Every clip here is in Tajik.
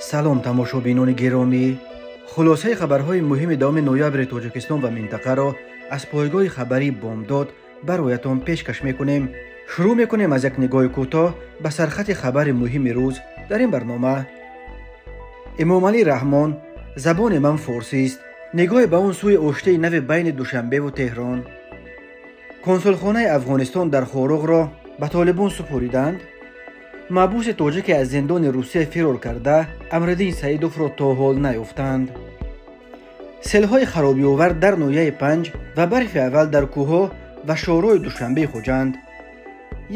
Салом, тамошобинони гиромӣ. Хулосаи хабарҳои муҳими 10 ноябри Тоҷикистон ва минтақаро аз пойгоҳи хабарии Бомдод бароятон пешкаш мекунем. Шурӯъ мекунем аз як нигоҳи кӯтоҳ ба сархати хабари муҳими рӯз дар ин барнома. Эмомалӣ Раҳмон: забони ман форсист. Нигоҳе ба он сӯи оштии нави байни Душанбеву Теҳрон. Консулхонаи Афғонистон дар Хоруғро ба толибон супориданд. Маҳбуси тоҷике аз зиндони Русия фирор карда, Амриддин Саидовро то ҳол наёфтанд. Селҳои харобиовар дар ноҳияи Панҷ ва барфи аввал дар кӯҳҳо ва шоҳрои Душанбеи Хуҷанд.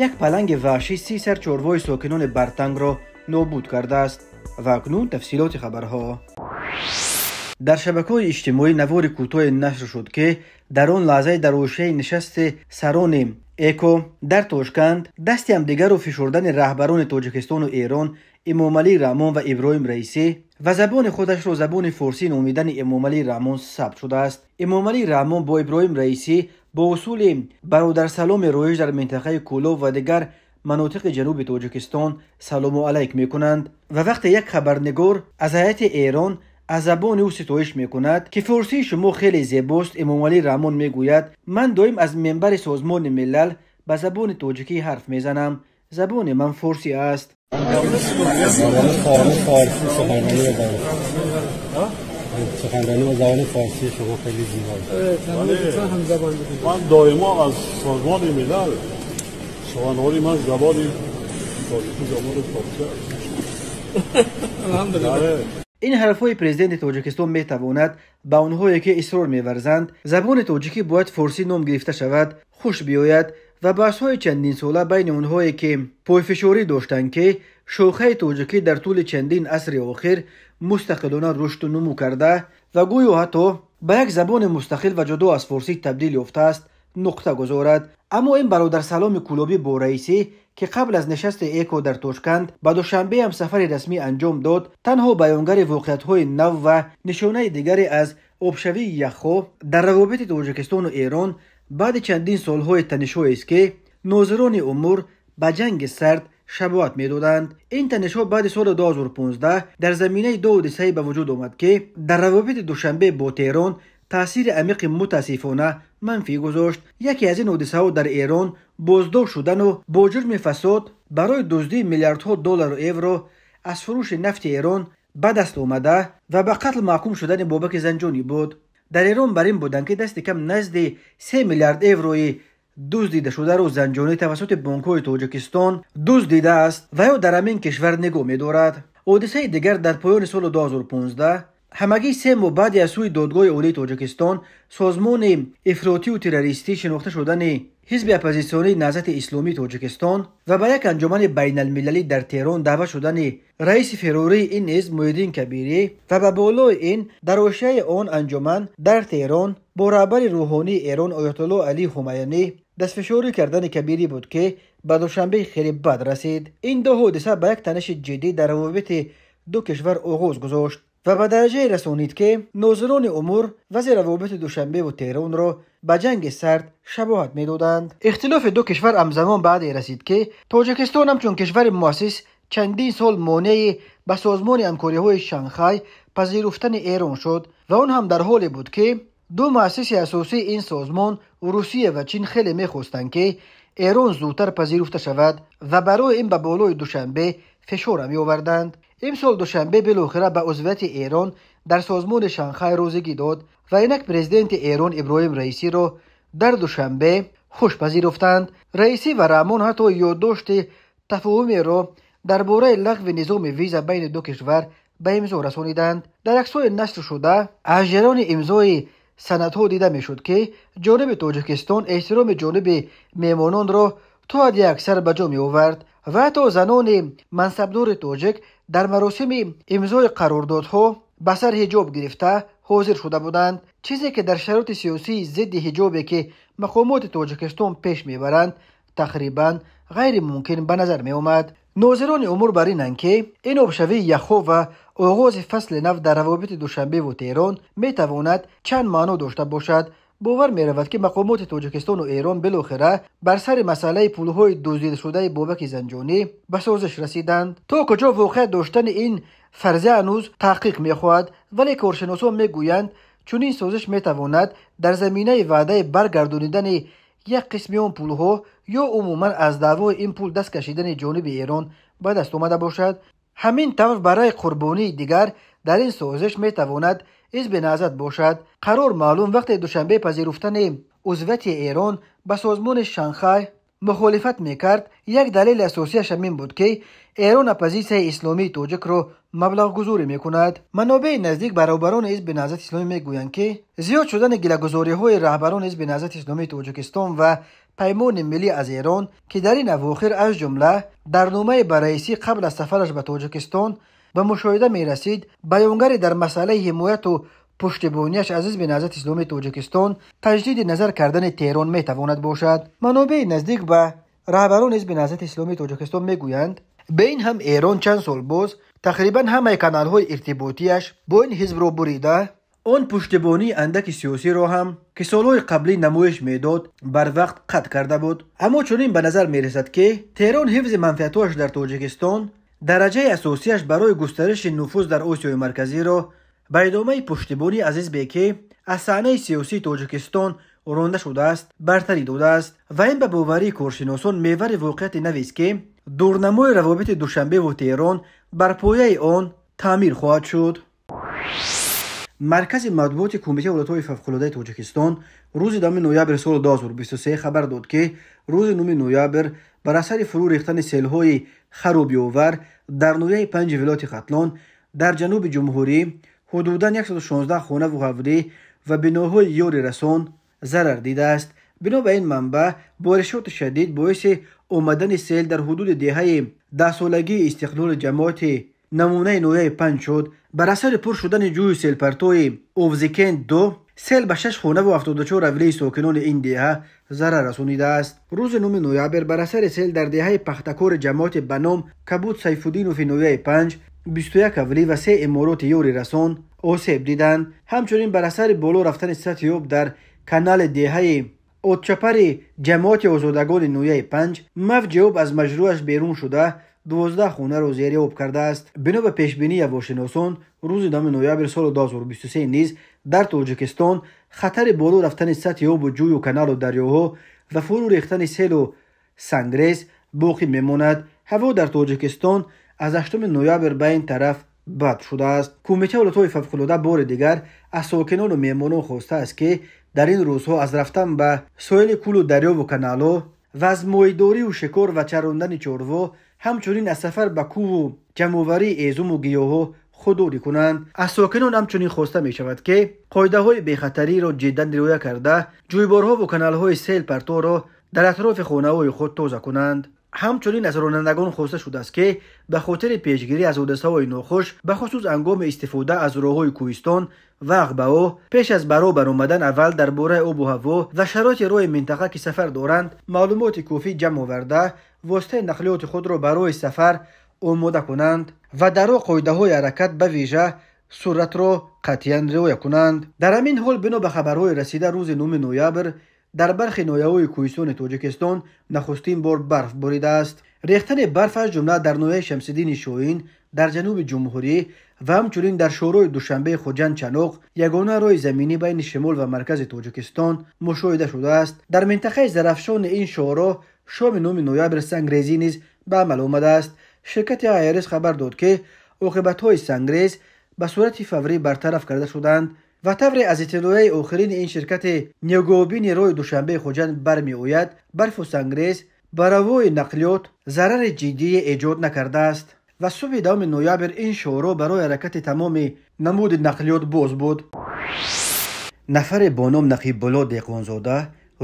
Як паланги ваҳшӣ 30 сар чорвои сокинони Бартангро нобуд кардааст. Ва акнун тафсилоти хабарҳо. Дар шабакаҳои иҷтимоӣ навори кӯтоҳе нашр шуд, ки дар он лаҳзаи дар ҳошияи нишасти сарони ЭКО дар Тошканд дасти ҳамдигарро фишурдани раҳбарони Тоҷикистону Эрон Эмомалӣ Раҳмон ва Иброҳим Раисӣ ва забони худашро забони форсӣ номидани Эмомалӣ Раҳмон сабт шудааст. Эмомалӣ Раҳмон бо Иброҳим Раисӣ бо усули бародарсаломи роиҷ дар минтақаи Кӯлоб ва дигар манотиқи ҷануби Тоҷикистон салому алайк мекунанд ва вақте як хабарнигор аз ҳайати Эрон аз забони ӯ ситоиш мекунад, ки форсии шумо хеле зебост, Эмомалӣ Раҳмон мегӯяд: ман доим аз минбари Созмони Милал ба забони тоҷикӣ ҳарф мезанам, забони ман форсӣ аст. Ман доимо аз Созмони Милал суханронӣ, ман забони тоҷикӣ, забони форсӣ аст. Ин ҳарфҳои президенти Тоҷикистон метавонад ба онҳое, ки исрор меварзанд забони тоҷикӣ бояд форсӣ ном гирифта шавад, хуш биёяд ва баҳсҳои чандинсола байни онҳое, ки пойфишорӣ доштанд, ки шохаи тоҷикӣ дар тӯли чандин асри охир мустақилона рушду нумӯ карда ва гӯё ҳатто ба як забони мустақил ва ҷудо аз форсӣ табдил ёфтааст, нуқта гузорад. Аммо ин бародарсаломи кӯлобӣ бо Раисӣ, ки қабл аз нишасти ЭКО дар Тошканд ба Душанбе ҳам сафари расмӣ анҷом дод, танҳо баёнгари воқеиятҳои нав ва нишонаи дигаре аз обшавии яхҳо дар равобити Тоҷикистону Эрон баъди чандин солҳои танишҳоест, ки нозирони умур ба ҷанги сард шабоҳат медоданд. Ин танишҳо баъди соли 2015 дар заминаи ду ҳодисае ба вуҷуд омад, ки дар равобити Душанбе бо Теҳрон таъсири амиқи мутаассифона манфӣ гузошт. Яке аз ин ҳодисаҳо дар Эрон боздошт шудану бо ҷурми фасод барои дуздии миллиардҳо доллару евро аз фурӯши нафти Эрон ба даст омада ва ба қатл маҳкум шудани Бобаки Занҷонӣ буд. Дар Эрон бар ин буданд, ки дасти кам назди 3 миллиард еврои дуздидашударо Занҷонӣ тавассути бонкҳои Тоҷикистон дуздидааст ва ё дар ҳамин кишвар нигоҳ медорад. Ҳодисаи дигар дар поёни соли 2015 ҳамагӣ 3 моҳ баъди аз сӯи Додгоҳи Олии Тоҷикистон созмони ифротию террористӣ шинохта шудани ҳизби оппозитсионии Наҳзати Исломии Тоҷикистон ва ба як анҷумани байналмилалӣ дар Теҳрон даъват шудани раиси фирории ин ҳизб Муҳиддин Кабирӣ ва ба болои ин дар ҳошияи он анҷуман дар Теҳрон бо раҳбари рӯҳонии Эрон Оятулло Алӣ Хумайнӣ дастфишорӣ кардани Кабирӣ буд, ки ба Душанбе хеле бад расид. Ин ду ҳодиса ба як таниши ҷиддӣ дар равобити ду кишвар оғоз гузошт ва ба дараҷае расонид, ки нозирони умур вазъи равобити Душанбеву Теҳронро ба ҷанги сард шабоҳат медоданд. Ихтилофи ду кишвар ҳамзамон баъде расид, ки Тоҷикистон ҳамчун кишвари муассис чандин сол монеи ба Созмони ҳамкориҳои Шанхай пазируфтани Эрон шуд ва он ҳам дар ҳоле буд, ки ду муассиси асосии ин созмон Русия ва Чин хеле мехостанд, ки Эрон зудтар пазируфта шавад ва барои ин ба болои Душанбе фишора меоварданд. Имсол Душанбе билохира ба узвияти Эрон дар Созмони Шанхай розигӣ дод ва инак президенти Эрон Иброҳим Раисиро дар Душанбе хуш пазируфтанд. Раисӣ ва Раҳмон ҳатто ёддошти тафоҳумеро дар бораи лағви низоми виза байни ду кишвар ба имзо расониданд. Дар аксҳои нашр шуда аз ҷараёни имзои санадҳо дида мешуд, ки ҷониби Тоҷикистон эҳтироми ҷониби меҳмононро то ҳадди аксар ба ҷо меовард ва ҳатто занони мансабдори тоҷик дар маросими имзои қарордодҳо ба сар ҳиҷоб гирифта ҳозир шуда буданд, чизе ки дар шароити сиёсии зидди ҳиҷобе, ки мақомоти Тоҷикистон пеш мебаранд, тақрибан ғайримумкин ба назар меомад. Нозирони умур бар инанд, ки ин обшавии яхҳо ва оғози фасли нав дар равобити Душанбеву Теҳрон метавонад чанд маъно дошта бошад. Бовар меравад, ки мақомоти Тоҷикистону Эрон билохира бар сари масъалаи пулҳои дуздидашудаи Бобаки Занҷонӣ ба созиш расиданд. То куҷо воқеа доштани ин Фарзия ҳанӯз таҳқиқ мехоҳад, вале коршиносон мегӯянд, чунин созиш метавонад дар заминаи ваъдаи баргардонидани як қисми он пулҳо ё умуман аз даъвои ин пул даст кашидани ҷониби Эрон ба даст омада бошад. Ҳамин тавр барои қурбонии дигар дар ин созиш метавонад Ҳизби Наҳзат бошад. Қарор маълум вақте Душанбе пазируфтани узвияти Эрон ба созмони Шанхай мухолифат мекард, як далели асосияш ҳамин буд, ки Эрон оппозитсияи исломии тоҷикро маблағгузорӣ мекунад. Манобеи наздик ба роҳбарони Ҳизби Наҳзати Исломӣ мегӯянд, ки зиёд шудани гилагузориҳои раҳбарони Ҳизби Наҳзати Исломии Тоҷикистон ва Паймони Миллӣ аз Эрон, ки дар ин авохир аз ҷумла дар номаи ба раисӣ қабл аз сафараш ба Тоҷикистон ба мушоҳида мерасид, баёнгаре дар масъалаи ҳимояту пуштибонияш аз Ҳизби Наҳзати Исломии Тоҷикистон таҷдиди назар кардани Теҳрон метавонад бошад. Манобеи наздик ба раҳбарони Ҳизби Наҳзати Исломии Тоҷикистон мегӯянд, ба ин ҳам Эрон чанд сол боз тақрибан ҳамаи каналҳои иртиботияш бо ин ҳизбро бурида, он пуштибонии андаки сиёсиро ҳам, ки солҳои қаблӣ намоиш медод, барвақт қатъ карда буд. Аммо чунин ба назар мерасад, ки Теҳрон ҳифзи манфиатҳояш дар Тоҷикистон дараҷаи асосияш барои густариши нуфуз дар Осиёи Марказиро ба идомаи пуштибонӣ аз ҳизбе, ки аз саҳнаи сиёсии Тоҷикистон ронда шудааст, бартарӣ додааст. Ва ин ба боварии коршиносон мевари воқеияти навест, ки дурнамои равобити Душанбеву Теҳрон бар пояи он таъмир хоҳад шуд. Маркази матбуоти Кумитаи ҳолатҳои фавқулодаи Тоҷикистон рӯзи 10 ноябри соли 2023 хабар дод, ки рӯзи 9 ноябр бар асари фурӯ рехтани селҳои харобиовар дар ноҳияи Панҷи вилояти Хатлон дар ҷануби ҷумҳурӣ ҳудудан 116 хонаву ҳавлӣ ва биноҳои ёрирасон зарар дидааст. Бино ба ин манбаъ, боришоти шадид боиси омадани сел дар ҳудуди деҳаи даҳсолагии истиқлоли ҷамоати намунаи ноҳияи Панҷ шуд. Бар асари пур шудани ҷӯю селпартои Овзикен 2 сел ба 6 хонаву 74 ҳавлии сокинони ин деҳа зарар расонидааст. Рӯзи 9 ноябр бар асари сел дар деҳаи Пахтакори ҷамоати ба ном Кабуд Сайфуддинови ноҳияи Панҷ 21 ҳавлӣ ва 3 имороти ёрирасон осеб диданд. Ҳамчунин бар асари боло рафтани сатҳи об дар канали деҳаи Отчапари ҷамоати озодагони ноҳияи Панҷ мавҷи об аз маҷрӯаш берун шуда 12 хонаро зери об кардааст. Бино ба пешбинии ҳавошиносон, рӯзи 10 ноябри соли 2023 низ дар Тоҷикистон хатари боло рафтани сатҳи обу ҷӯю каналу дарёҳо ва фурӯ рехтани селу сангрез боқӣ мемонад. Ҳаво дар Тоҷикистон аз 8 ноябр ба ин тараф бад шудааст. Кумитаи ҳолатҳои фавқулода бори дигар аз сокинону меҳмонон хостааст, ки дар ин рӯзҳо аз рафтан ба соҳили кӯлу дарёву каналҳо ва аз моҳидорию шикор ва чарондани чорво, ҳамчунин аз сафар ба кӯҳу ҷамъоварии эзуму гиёҳҳо худдорӣ кунанд. Аз сокинон ҳамчунин хоста мешавад, ки қоидаҳои бехатариро ҷиддан риоя карда, ҷӯйборҳову каналҳои селпарторо дар атрофи хонаҳои худ тоза кунанд. Ҳамчунин аз ронандагон хоста шудааст, ки ба хотири пешгирӣ аз ҳодисаҳои нохуш, бахусус ҳангоми истифода аз роҳҳои кӯҳистон ва ағбаҳо, пеш аз ба роҳ баромадан аввал дар бораи обу ҳаво ва шароити роҳи минтақа, ки сафар доранд, маълумоти кофӣ ҷамъ оварда, воситаи нақлиёти худро барои сафар омода кунанд ва дар роҳ қоидаҳои ҳаракат, ба вижа суръатро қатъиян риоя кунанд. Дар ҳамин ҳол, бино ба хабарҳои расида, рӯзи 9 ноябр дар бархи ноҳияҳои кӯҳистони Тоҷикистон нахустин бор барф боридааст. Рехтани барф аз ҷумла дар ноҳияи Шамсиддини Шоҳин дар ҷануби ҷумҳурӣ ва ҳамчунин дар шӯрои Душанбе Хуҷанд Чаноқ, ягона роҳи заминӣ байни шимол ва маркази Тоҷикистон мушоҳида шудааст. Дар минтақаи Зарафшони ин шоҳроҳ шоми 9 ноябр сангрезӣ низ ба амал омадааст. Ширкати АРС хабар дод, ки оқибатҳои сангрез ба сурати фаврӣ бартараф карда шуданд ва тавре аз иттилояи охирини ин ширкати нигоҳубини роҳи Душанбе Хуҷанд бармеояд, барфу сангрез ба равои нақлиёт зарари ҷиддие эҷод накардааст ва субҳи 10 ноябр ин шоҳроҳ барои ҳаракати тамоми намуди нақлиёт боз буд. Нафаре бо ном Нақиббулло Деҳқонзода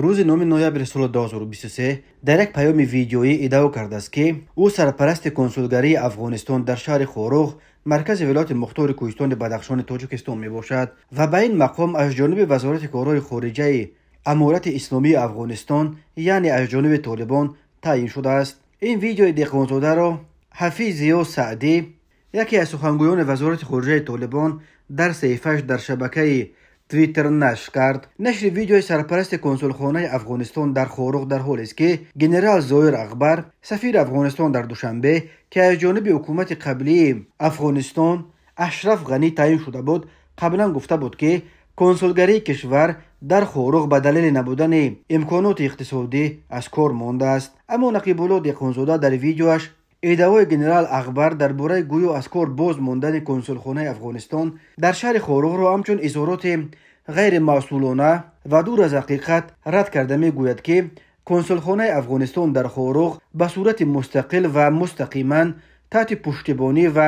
рӯзи 9 ноябри соли 2023 дар як паёми видеоӣ иддао кардааст, ки ӯ сарпарасти консулгарии Афғонистон дар шаҳри Хоруғ, маркази вилояти мухтори кӯҳистони Бадахшони Тоҷикистон мебошад ва ба ин мақом аз ҷониби Вазорати корҳои хориҷаи Аморати Исломии Афғонистон, яъне аз ҷониби Толибон таъйин шудааст. Ин видеои Деҳқонзодаро Ҳафиз Зиё Саъдӣ, яке аз сухангӯёни Вазорати хориҷаи Толибон, дар саҳифааш дар шабакаи Твиттер нашр кард. Нашри видеои сарпарасти консулхонаи Афғонистон дар Хоруғ дар ҳолест, ки генерал Зоир Акбар, сафири Афғонистон дар Душанбе, ки аз ҷониби ҳукумати қаблии Афғонистон Ашраф Ғанӣ таъин шуда буд, қаблан гуфта буд, ки консулгарии кишвар дар Хоруғ ба далели набудани имконоти иқтисодӣ аз кор мондааст. Аммо Нақибулло Деҳқонзода дар видеоаш иддаои генерал Акбар дар бораи гӯё аз кор боз мондани консулхонаи Афғонистон дар шаҳри Хоруғро ҳамчун изҳороти ғайримасъулона ва дур аз ҳақиқат рад карда мегӯяд, ки консулхонаи Афғонистон дар Хоруғ ба сурати мустақил ва мустақиман таҳти пуштибонӣ ва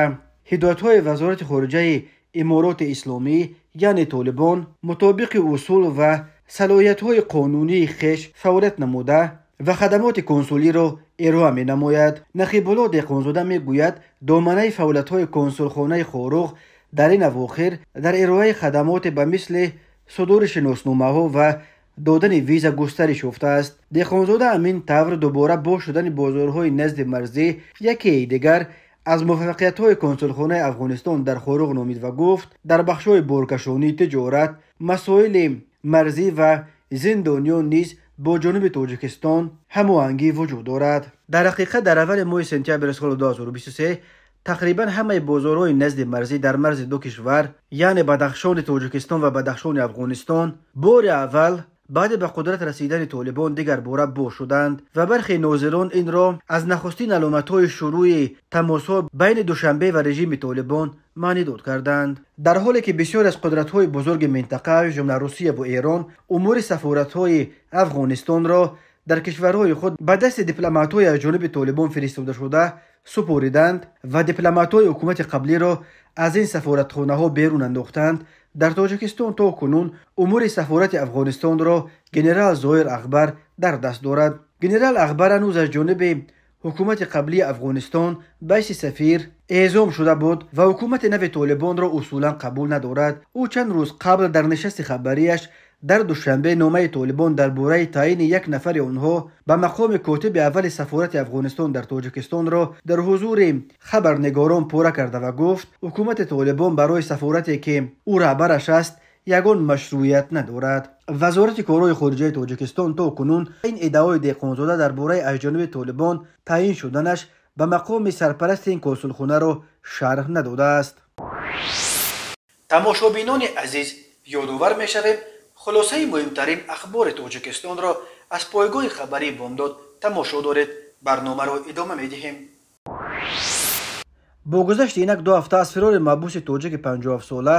ҳидоятҳои Вазорати хориҷаи Имороти Исломӣ, яъне Толибон, мутобиқи усул ва салоҳиятҳои қонунии хеш фаъолият намуда ва хадамоти консулиро ироа менамояд. Нақибулло Деҳқонзода мегӯяд, доманаи фаъолиятҳои консулхонаи Хоруғ дар ин авохир дар ироаи хадамоте ба мисли судури шиносномаҳо ва додани виза густариш ёфтааст. Деҳқонзода ҳамин тавр дубора боз шудани бозорҳои назди марзӣ якеи дигар аз муваффақиятҳои консулхонаи Афғонистон дар Хоруғ номид ва гуфт, дар бахшҳои боркашонӣ, тиҷорат, масоили марзӣ ва зиндониён низ бо ҷониби Тоҷикистон ҳамоҳангӣ вуҷуд дорад. Дар ҳақиқат, дар аввали моҳи сентябри соли 2023 тақрибан ҳамаи бозорҳои назди марзӣ дар марзи ду кишвар, яъне Бадахшони Тоҷикистон ва Бадахшони Афғонистон, бори аввал баъди ба қудрат расидани Толибон дигарбора боз шуданд ва бархе нозирон инро аз нахустин аломатҳои шурӯи тамосҳо байни Душанбе ва режими Толибон маънидод карданд. Дар ҳоле ки бисёре аз қудратҳои бузурги минтақа, ҷумла Русия ва Эрон, умури сафоратҳои Афғонистонро дар кишварҳои худ ба дасти дипломатҳои аз ҷониби Толибон фиристодашуда супориданд ва дипломатҳои ҳукумати қаблиро аз ин сафоратхонаҳо берун андохтанд, дар Тоҷикистон то кунун умури сафорати Афғонистонро генерал Зоир Акбар дар даст дорад. Генерал Акбар ҳанӯз аз ҷониби ҳукумати қаблии Афғонистон ба ҳайси сафир эъзом шуда буд ва ҳукумати нави Толибонро усулан қабул надорад. Ӯ чанд рӯз қабл дар нишасти хабарияш дар Душанбе номаи Толибон дар бораи таъини як нафари онҳо ба мақоми котиби аввали сафорати Афғонистон дар Тоҷикистонро дар ҳузури хабарнигорон пора карда ва гуфт, ҳукумати Толибон барои сафорате ки ӯ раҳбараш аст ягон машрӯият надорад. Вазорати корҳои хориҷаи Тоҷикистон то кунун ин иддаои Деҳқонзода дар бораи аз ҷониби Толибон таъин шуданаш ба мақоми сарпарасти ин консулхонаро шарҳ надодааст. Тамошобинони азиз, ёдовар мешавем, хулосаи муҳимтарин ахбори Тоҷикистонро аз пойгоҳи хабарии Бомдод тамошо доред. Барномаро идома медиҳем. Бо гузашти инак 2 ҳафта аз фирори маҳбуси тоҷики 57-сола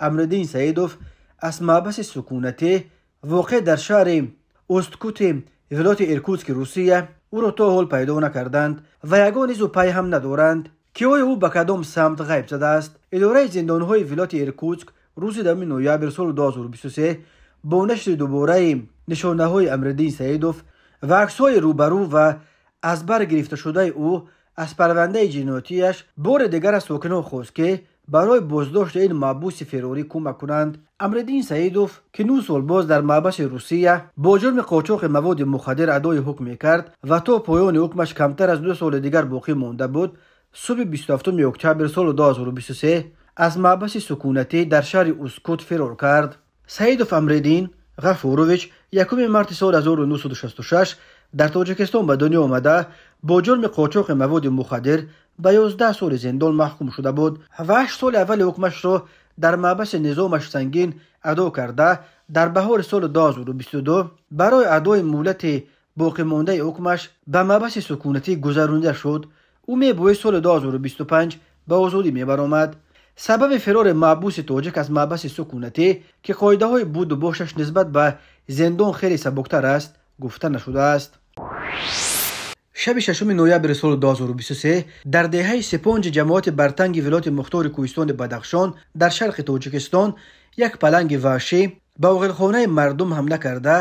Амриддин Саидов аз маҳбаси сукунатӣ воқеъ дар шаҳри Усткути вилояти Иркутски Русия, ӯро то ҳол пайдо накарданд ва ягон изу пай ҳам надоранд, ки оё ӯ ба кадом самт ғайб задааст. Идораи зиндонҳои вилояти Иркутск рӯзи 10 ноябр соли 2023 бо нашри дубораи нишонаҳои Амриддин Саидов ва аксҳои рӯбарӯ ва аз бар гирифташудаи ӯ аз парвандаи ҷиноятияш бори дигар аз сокинон хост, ки барои боздошти ин маҳбуси фирорӣ кӯмак кунанд. Амриддин Саидов, ки 9 сол боз дар маҳбаси Русия бо ҷурми қочоқи маводи мухаддир адои ҳукм мекард ва то поёни ҳукмаш камтар аз 2 соли дигар боқӣ монда буд, субҳи 27 октябр соли 2023 аз маҳбаси сукунатӣ дар шаҳри Ускут фирор кард. Саидов Амриддин Ғафурович 1 марти соли 1966 дар Тоҷикистон ба дунё омада, бо ҷурми қочоқи маводи мухаддир ба 11 соли зиндон маҳкум шуда буд ва 8 соли аввали ҳукмашро дар маҳбаси низомаш сангин адо карда, дар баҳори соли 2022 барои адои муҳлати боқимондаи ҳукмаш ба маҳбаси сукунатӣ гузаронида шуд. Ӯ мебоист соли 2025 ба озодӣ мебаромад. Сабаби фирори маҳбуси тоҷик аз маҳбаси сукунатӣ, ки қоидаҳои буду бошаш нисбат ба зиндон хеле сабуктар аст, гуфта нашудааст. Шаби 6 ноябри соли 2023 дар деҳаи Сипонҷи ҷамоати Бартанги вилояти мухтори кӯҳистони Бадахшон дар шарқи Тоҷикистон як паланги ваҳшӣ ба оғилхонаи мардум ҳамла карда,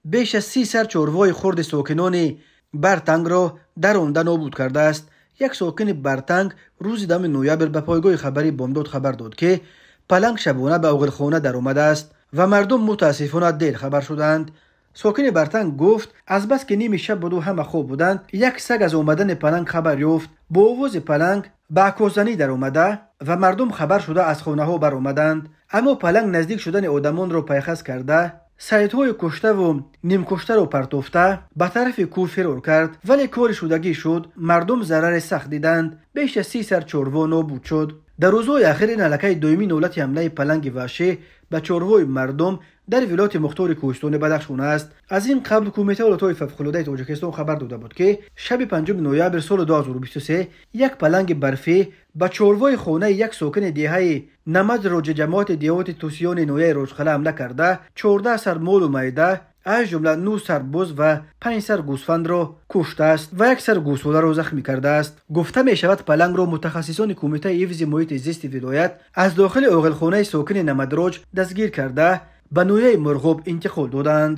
беш аз 30 сар чорвои хурди сокинони Бартангро даронда нобуд кардааст. Як сокини Бартанг рӯзи 10 ноябр ба пойгоҳи хабарии Бомдод хабар дод, ки паланг шабона ба оғилхона даромадааст ва мардум мутаассифона дер хабар шуданд. Сокини Бартанг гуфт, азбаски ними шаб буду ҳама хоб буданд, як саг аз омадани паланг хабар ёфт. Бо овози паланг ба аккосзанӣ даромада ва мардум хабар шуда аз хонаҳо баромаданд. Аммо паланг наздик шудани одамонро пайхас карда, сайдҳои куштаву нимкуштаро партофта ба тарафи кӯҳ фирор кард. Вале кори шудагӣ шуд, мардум зарари сахт диданд. Беш аз 30 сар чорво нобуд шуд. Дар рӯзҳои ахир ин аллакай дуюмин ҳолати ҳамлаи паланги ваҳшӣ ба чорвои мардум дар вилояти мухтори кӯҳистони Бадахшон аст. Аз ин қабл Кумитаи ҳолатҳои фавқулодаи Тоҷикистон хабар дода буд, ки шаби 5 ноябр соли 2023 як паланги барфӣ ба чорвои хонаи як сокини деҳаи Намадроҷи ҷамоати деҳоти Тусиёни ноҳияи Роҷқалъа ҳамла карда, 14 сар молу майда, аз ҷумла 9 сар буз ва 5 сар гӯсфандро куштааст ва 1 сар гӯсоларо захмӣ кардааст. Гуфта мешавад, палангро мутахассисони Кумитаи ҳифзи муҳити зисти вилоят аз дохили оғилхонаи сокини Намадроҷ дастгир карда, ба ноҳияи Мурғоб интиқол доданд.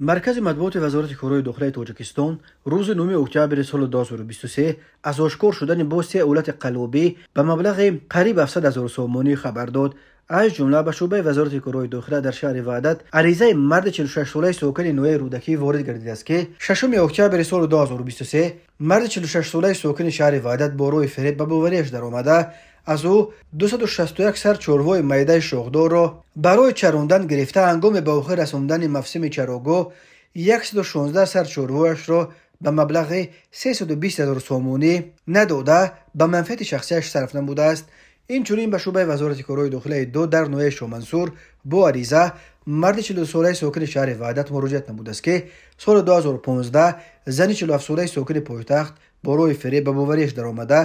Маркази матбуоти Вазорати корҳои дохилаи Тоҷикистон рӯзи 9 октябри соли 2023 аз ошкор шудани боз се ҳолати қаллобӣ ба маблағи қариб 700 000 сомонӣ хабар дод. Аз ҷумла ба шӯъбаи Вазорати корҳои дохила дар шаҳри Ваҳдат аризаи марди 46-солаи сокини ноҳияи Рӯдакӣ ворид гардидааст, ки 6 октябри соли 2023 марди 46-солаи сокини шаҳри Ваҳдат бо роҳи фиреб ба бовариаш даромада, аз ӯ 261 сар чорвои майдаи шохдорро барои чарондан гирифта, ҳангоми ба охир расондани мавсими чарогоҳ 116 сар чорвояшро ба маблағи 320 000 сомонӣ надода, ба манфиати шахсияш сарф намудааст. Инчунин ба шӯъбаи Вазорати корҳои дохилаи ду дар ноҳияи Шомансур бо ариза марди 42-солаи сокини шаҳри Ваҳдат муроҷиат намудааст, ки соли 2015 зани 47-солаи сокини пойтахт бо роҳи фиреб ба бовариаш даромада,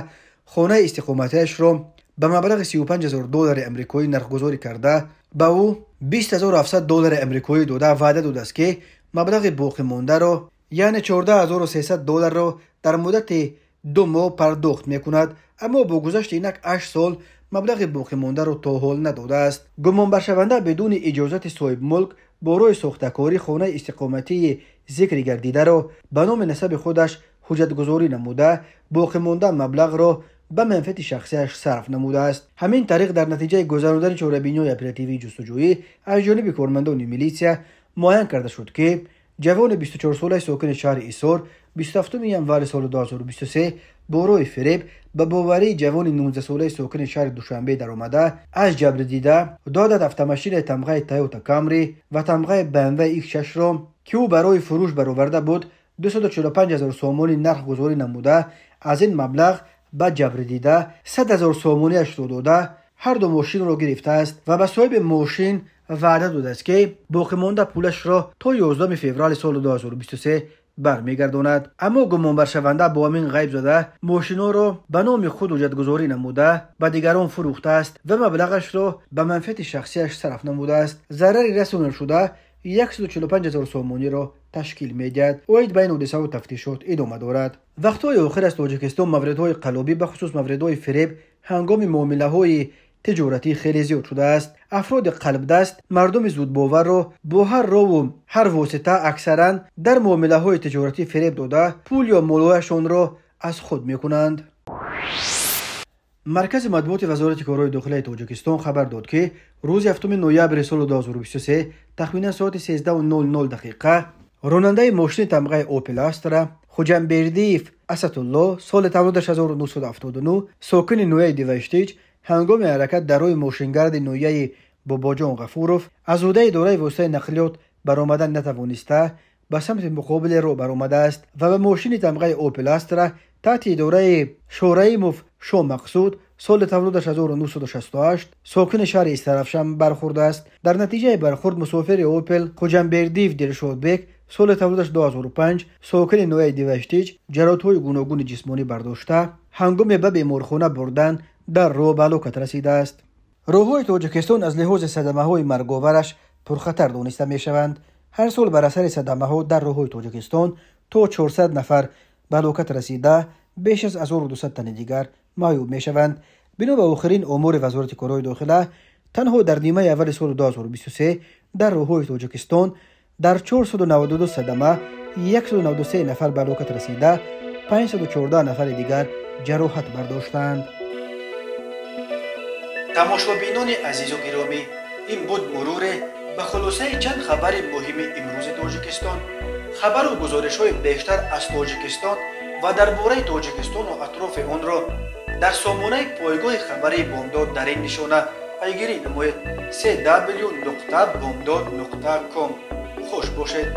хонаи истиқоматиашро ба маблағи 35 000 доллари амрикоӣ нархгузорӣ карда, ба ӯ 20 700 доллари амрикоӣ дода ваъда додааст, ки маблағи боқимондаро, яъне 14 300 долларро дар муддати 2 моҳ пардохт мекунад. Аммо бо гузашти инак 8 сол маблағи боқимондаро то ҳол надодааст. Гумонбаршаванда бидуни иҷозати соҳибмулк бо роҳи сохтакорӣ хонаи истиқоматии зикри гардидаро ба номи насаби худаш ҳуҷҷатгузорӣ намуда, боқимонда маблағро ба манфиати шахсияш сарф намудааст. Ҳамин тариқ дар натиҷаи гузарондани чорабиниҳои оперативии ҷустуҷӯӣ аз ҷониби кормандони милитсия муайян карда шуд, ки ҷавони 24-солаи сокини шаҳри Исор 27 январи соли 2023 бо роҳи фиреб ба боварии ҷавони 19-солаи сокини шаҳри Душанбе даромада, аз ҷабри дида ду адад автомашинаи тамғаи Toyota Camry ва тамғаи BMW X6-ро, ки ӯ барои фурӯш бароварда буд, 245 000 сомонӣ нархгузорӣ намуда, аз ин маблағ ба ҷабри дида 100 000 сомониашро дода, ҳар ду мошинро гирифтааст ва ба соҳиби мошин ваъда додааст, ки боқимонда пулашро то 11 феврали соли 2023 бармегардонад. Аммо гумонбаршаванда бо ҳамин ғайб зада, мошинҳоро ба номи худ ҳуҷҷатгузорӣ намуда, ба дигарон фурӯхтааст ва маблағашро ба манфиати шахсияш сарф намудааст. Зарари расонашуда 145 000 сомониро ташкил медиҳад. Оид ба ин ҳодисаву тафтишот идома дорад. Вақтҳои охир аз Тоҷикистон мавридҳои қаллобӣ, бахусус мавридҳои фиреб ҳангоми муомилаҳои тиҷоратӣ хеле зиёд шудааст. Афроди қалбдаст мардуми зудбоварро бо ҳар рову ҳар восита аксаран дар муомилаҳои тиҷоратӣ фиреб дода, пул ё молҳояшонро аз худ мекунанд. Маркази матбуоти Вазорати корҳои дохилаи Тоҷикистон хабар дод, ки рӯзи 7 ноябри соли 2023 тахминан соати 13:00 дақиқа ронандаи мошини тамғаи Opel Astra Хуҷамбердиев Асадулло соли таваллудаш 1979 сокини ноҳияи Деваштич ҳангоми ҳаракат дар роҳи мошингарди ноҳияи Бобоҷон Ғафуров аз ҳудаи идораи воситаи нақлиёт баромадан натавониста, ба самти муқобили роҳ баромадааст ва ба мошини тамғаи Opel Astra таҳти идораи Шораимов Шомақсуд соли таваллудаш 1968 сокини шаҳри Истаравшан бархӯрдааст. Дар натиҷаи бархӯрд мусофири Opel Хуҷамбердиев Дилшодбек соли таваллудаш 2005 сокини ноҳияи Деваштич ҷароҳатҳои гуногуни ҷисмонӣ бардошта, ҳангоме ба беморхона бурдан дар роҳ ба ҳалокат расидааст. Роҳҳои Тоҷикистон аз лиҳози садамаҳои марговараш пурхатар дониста мешаванд. Ҳар сол бар асари садамаҳо дар роҳҳои Тоҷикистон то 400 нафар ба ҳалокат расида, беш аз 1200 тани дигар маъюб мешаванд. Бино ба охирин омори Вазорати корҳои дохила, танҳо дар нимаи аввали соли 2023 дар роҳҳои Тоҷикистон дар 492 садама 193 нафар ба ҳалокат расида, 514 нафари дигар ҷароҳат бардоштанд. Тамошобинони азизу гиромӣ, ин буд муруре ба хулосаи чанд хабари муҳими имрӯзи Тоҷикистон. Хабару гузоришҳои бештар аз Тоҷикистон Ва дар бораи Тоҷикистону атрофи онро дар сомонаи пойгоҳи хабарии Бомдод дар ин нишона пайгирӣ намоед: cw.bomdod.com. Хуш бошед.